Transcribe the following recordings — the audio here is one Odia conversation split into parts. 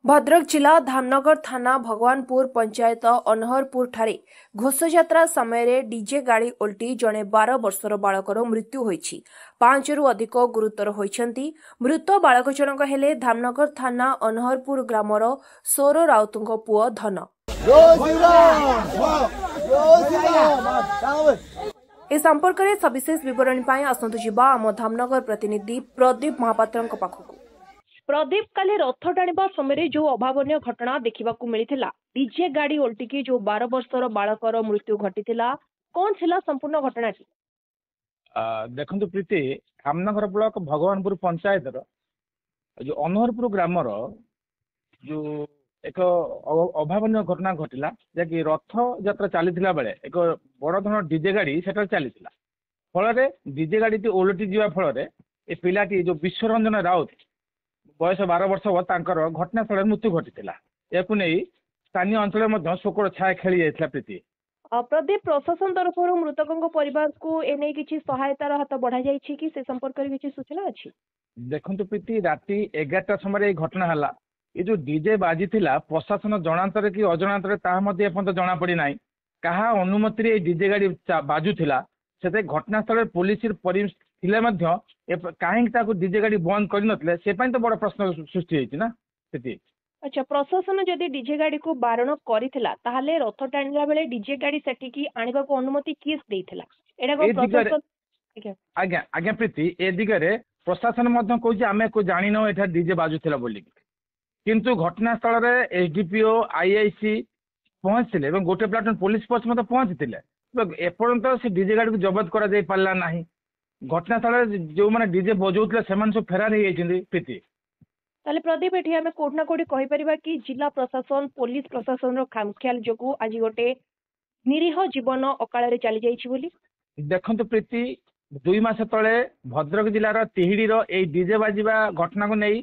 ଭଦ୍ରକ ଜିଲ୍ଲା ଧାମନଗର ଥାନା ଭଗବାନପୁର ପଞ୍ଚାୟତ ଅନହରପୁର ଠାରେ ଘୋଷଯାତ୍ରା ସମୟରେ ଡିଜେ ଗାଡ଼ି ଓଲଟି ଜଣେ 12 ବର୍ଷର ବାଳକର ମୃତ୍ୟୁ ହୋଇଛି। 5ରୁ ଅଧିକ ଗୁରୁତର ହୋଇଛନ୍ତି। ମୃତ ବାଳକ ଜଣକ ହେଲେ ଧାମନଗର ଥାନା ଅନହରପୁର ଗ୍ରାମର ସୋର ରାଉତଙ୍କ ପୁଅ ଧନ। ଏ ସମ୍ପର୍କରେ ସବିଶେଷ ବିବରଣୀ ପାଇଁ ଆସନ୍ତୁ ଯିବା ଆମ ଧାମନଗର ପ୍ରତିନିଧି ପ୍ରଦୀପ ମହାପାତ୍ରଙ୍କ ପାଖକୁ। ପ୍ରଦୀପ, କାଲି ରଥ ଟାଣିବା ସମୟରେ ଯୋଉ ଅଭାବନୀୟ ଘଟଣା ଦେଖିବାକୁ ମିଳିଥିଲା, ଡିଜେ ଗାଡି ଓଲଟିକି ଯୋଉ 12 ବର୍ଷର ବାଳକର ମୃତ୍ୟୁ ଘଟିଥିଲା, କଣ ଥିଲା ସମ୍ପୂର୍ଣ୍ଣ ଘଟଣାଟି? ଦେଖନ୍ତୁ ପ୍ରୀତି, ଧାମନଗର ବ୍ଲକ ଭଗବାନପୁର ପଞ୍ଚାୟତର ଯୋଉ ଅନହରପୁର ଗ୍ରାମର ଯୋଉ ଏକ ଅଭାବନୀୟ ଘଟଣା ଘଟିଲା, ଯାହାକି ରଥ ଯାତ୍ରା ଚାଲିଥିଲା ବେଳେ ଏକ ବଡ଼ ଧରଣର ଡିଜେ ଗାଡି ସେଠାରେ ଚାଲିଥିଲା। ଫଳରେ ଡିଜେ ଗାଡିଟି ଓଲଟି ଯିବା ଫଳରେ ଏ ପିଲାଟି ଯୋଉ ବିଶ୍ୱରଞ୍ଜନ ରାଉତ, ବୟସ 12 ବର୍ଷ ହେବ, ତାଙ୍କର ଘଟଣାସ୍ଥଳରେ ମୃତ୍ୟୁ ଘଟିଥିଲା। ଏହାକୁ ନେଇ ସ୍ଥାନୀୟ ଅଞ୍ଚଳରେ ମଧ୍ୟ ଶୋକର ଛାୟା ଖେଳି ଯାଇଥିଲା ପ୍ରୀତି। ପ୍ରଦୀପ, ପ୍ରଶାସନ ତରଫରୁ ମୃତକଙ୍କ ପରିବାରକୁ ଏନେଇ କିଛି ସହାୟତାର ହାତ ବଢାଯାଇଛି କି? ସେ ସମ୍ପର୍କରେ କିଛି ସୂଚନା ଅଛି? ଦେଖନ୍ତୁ ପ୍ରୀତି, ରାତି 11ଟା ସମୟରେ ଏଇ ଘଟଣା ହେଲା। ଏ ଯୋଉ ଡିଜେ ବାଜିଥିଲା, ପ୍ରଶାସନ ଜଣାନ୍ତରେ କି ଅଜଣାନ୍ତରେ ତାହା ମଧ୍ୟ ଏପର୍ଯ୍ୟନ୍ତ ଜଣା ପଡିନାହିଁ। କାହା ଅନୁମତିରେ ଏଇ ଡିଜେ ଗାଡି ବାଜୁଥିଲା, ସେଥିରେ ଘଟଣାସ୍ଥଳରେ ପୋଲିସ ଥିଲେ ମଧ୍ୟ କାହିଁକି ତାକୁ ଡିଜେ ଗାଡି ବନ୍ଦ କରିନଥିଲେ, ସେ ପାଇଁ ତ ବଡ ପ୍ରଶ୍ନ ସୃଷ୍ଟି ହେଇଛି ନା ସେଠି। ଆଚ୍ଛା, ପ୍ରଶାସନ ଯଦି ଡିଜେ ଗାଡିକୁ ବାରଣ କରିଥିଲା, ତାହେଲେ ରଥ ଟାଣିଲା ବେଳେ ଡିଜେ ଗାଡି ସେଠିକି ଆଣିବାକୁ ଅନୁମତି କିଏ ଦେଇଥିଲା? ଏଇଟା କଣ ପ୍ରଶାସନ? ଆଜ୍ଞା ପ୍ରୀତି, ଏ ଦିଗରେ ପ୍ରଶାସନ ମଧ୍ୟ କହୁଛି ଆମେ ଜାଣିନାହୁଁ ଏଠାରେ ଡିଜେ ବାଜୁଥିଲା ବୋଲି। କିନ୍ତୁ ଘଟଣାସ୍ଥଳରେ ଏସଡିପିଓ, ଆଇଆଇସି ପହଞ୍ଚିଥିଲେ ଏବଂ ଗୋଟେ ପ୍ଲାଟୁନ ପୋଲିସ ଫୋର୍ସ ମଧ୍ୟ ପହଞ୍ଚିଥିଲେ। ଏପର୍ଯ୍ୟନ୍ତ ସେ ଡିଜେ ଗାଡିକୁ ଜବତ କରାଯାଇ ପାରିଲା ନାହିଁ। ଘଟଣାସ୍ଥଳରେ ଯୋଉମାନେ ଡିଜେ ବଜାଉଥିଲେ ସେମାନେ ସବୁ ଫେରାର ହେଇଯାଇଛନ୍ତି ପ୍ରୀତି। ତାହେଲେ ପ୍ରଦୀପ, ଏଠି ଆମେ କୋଉଠି ନା କୋଉଠି କହିପାରିବା କି ଜିଲ୍ଲା ପ୍ରଶାସନ, ପୋଲିସ ପ୍ରଶାସନର ଖାମଖିଆଲ ଯୋଗୁ ଆଜି ଗୋଟେ ନିରୀହ ଜୀବନ ଅକାଳରେ ଚାଲି ଯାଇଛି ବୋଲି? ଦେଖନ୍ତୁ ପ୍ରୀତି, 2 ମାସ ତଳେ ଭଦ୍ରକ ଜିଲ୍ଲାର ତିହିଡିର ଏଇ ଡିଜେ ବାଜିବା ଘଟଣାକୁ ନେଇ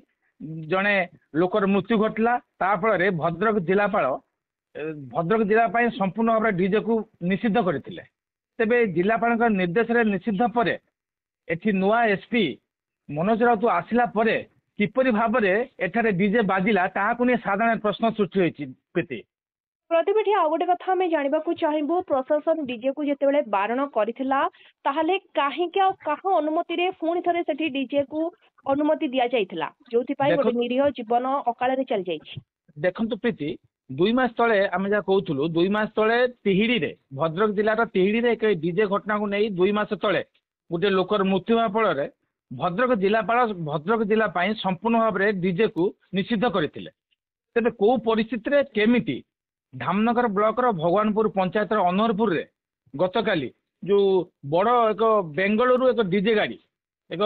ଜଣେ ଲୋକର ମୃତ୍ୟୁ ଘଟିଲା। ତା ଫଳରେ ଭଦ୍ରକ ଜିଲ୍ଲାପାଳ ଭଦ୍ରକ ଜିଲ୍ଲା ପାଇଁ ସମ୍ପୂର୍ଣ୍ଣ ଭାବରେ ଡିଜେକୁ ନିଷିଦ୍ଧ କରିଥିଲେ। ତେବେ ଜିଲ୍ଲାପାଳଙ୍କ ନିର୍ଦ୍ଦେଶରେ ନିଷିଦ୍ଧ ପରେ ଏଠି ନୂଆ ଏସପି ମନୋଜ ରାଉତ ଆସିଲା ପରେ କିପରି ଭାବରେ ଏଠାରେ ଡିଜେ ବାଜିଲା, ତାହାକୁ ନେଇ ସାଧାରଣ ପ୍ରଶ୍ନ ସୃଷ୍ଟି ହୋଇଛି ପ୍ରୀତି। ପ୍ରଦୀପ, ଏଠି ଆଉ ଗୋଟେ କଥା ଆମେ ଜାଣିବାକୁ ଚାହିଁବୁ, ପ୍ରଶାସନ ଡିଜେକୁ ଯେତେବେଳେ ବାରଣ କରିଥିଲା, ତାହେଲେ କାହିଁକି ଆଉ କାହା ଅନୁମତିରେ ପୁଣି ଥରେ ସେଠି ଡିଜେକୁ ଅନୁମତି ଦିଆଯାଇଥିଲା, ଯୋଉଥିପାଇଁ ଗୋଟେ ନିରୀହ ଜୀବନ ଅକାଳରେ ଚାଲିଯାଇଛି? ଦେଖନ୍ତୁ ପ୍ରୀତି, 2 ମାସ ତଳେ ଆମେ ଯାହା କହୁଥିଲୁ, 2 ମାସ ତଳେ ତିହିଡିରେ, ଭଦ୍ରକ ଜିଲ୍ଲାର ତିହିଡିରେ ଏକ ଡିଜେ ଘଟଣାକୁ ନେଇ 2 ମାସ ତଳେ ଗୋଟେ ଲୋକର ମୃତ୍ୟୁ ହେବା ଫଳରେ ଭଦ୍ରକ ଜିଲ୍ଲାପାଳ ଭଦ୍ରକ ଜିଲ୍ଲା ପାଇଁ ସମ୍ପୂର୍ଣ୍ଣ ଭାବରେ ଡିଜେକୁ ନିଷିଦ୍ଧ କରିଥିଲେ। ତେବେ କୋଉ ପରିସ୍ଥିତିରେ କେମିତି ଧାମନଗର ବ୍ଲକର ଭଗବାନପୁର ପଞ୍ଚାୟତର ଅନହରପୁରରେ ଗତକାଲି ଯୋଉ ବଡ ଏକ ବେଙ୍ଗଳୁରୁ ଏକ ଡିଜେ ଗାଡି ଏକ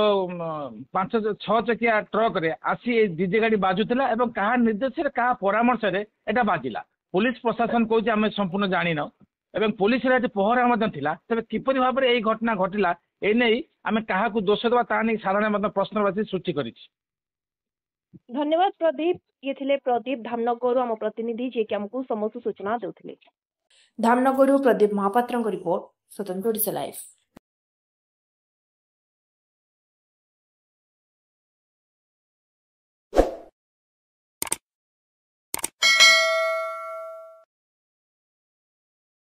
5 6 ଚକିଆ ଟ୍ରକରେ ଆସି ଏ ଡିଜେ ଗାଡି ବାଜୁଥିଲା ଏବଂ କାହା ନିର୍ଦ୍ଦେଶରେ, କାହା ପରାମର୍ଶରେ ଏଟା ବାଜିଲା, ପୋଲିସ ପ୍ରଶାସନ କହୁଛି ଆମେ ସମ୍ପୂର୍ଣ୍ଣ ଜାଣିନାହୁଁ ଏବଂ ପୋଲିସର ଏଠି ପହରା ମଧ୍ୟ ଥିଲା। ତେବେ କିପରି ଭାବରେ ଏଇ ଘଟଣା ଘଟିଲା, ଏ ନେଇ ଆମେ କାହାକୁ ଦୋଷ ଦେବା, ତାହା ନେଇ ସାଧାରଣ ମଧ୍ୟ ପ୍ରଶ୍ନବାଚୀ ସୃଷ୍ଟି କରିଛି। ଧନ୍ୟବାଦ ପ୍ରଦୀପ। ଇଏ ଥିଲେ ପ୍ରଦୀପ, ଧାମନଗରରୁ ଆମ ପ୍ରତିନିଧି, ଯିଏକି ଆମକୁ ସମସ୍ତ ସୂଚନା ଦେଉଥିଲେ। ଧାମନଗରରୁ ପ୍ରଦୀପ ମହାପାତ୍ରଙ୍କ ରିପୋର୍ଟ, ସ୍ୱତନ୍ତ୍ର ଓଡ଼ିଶା ଲାଇଭ୍।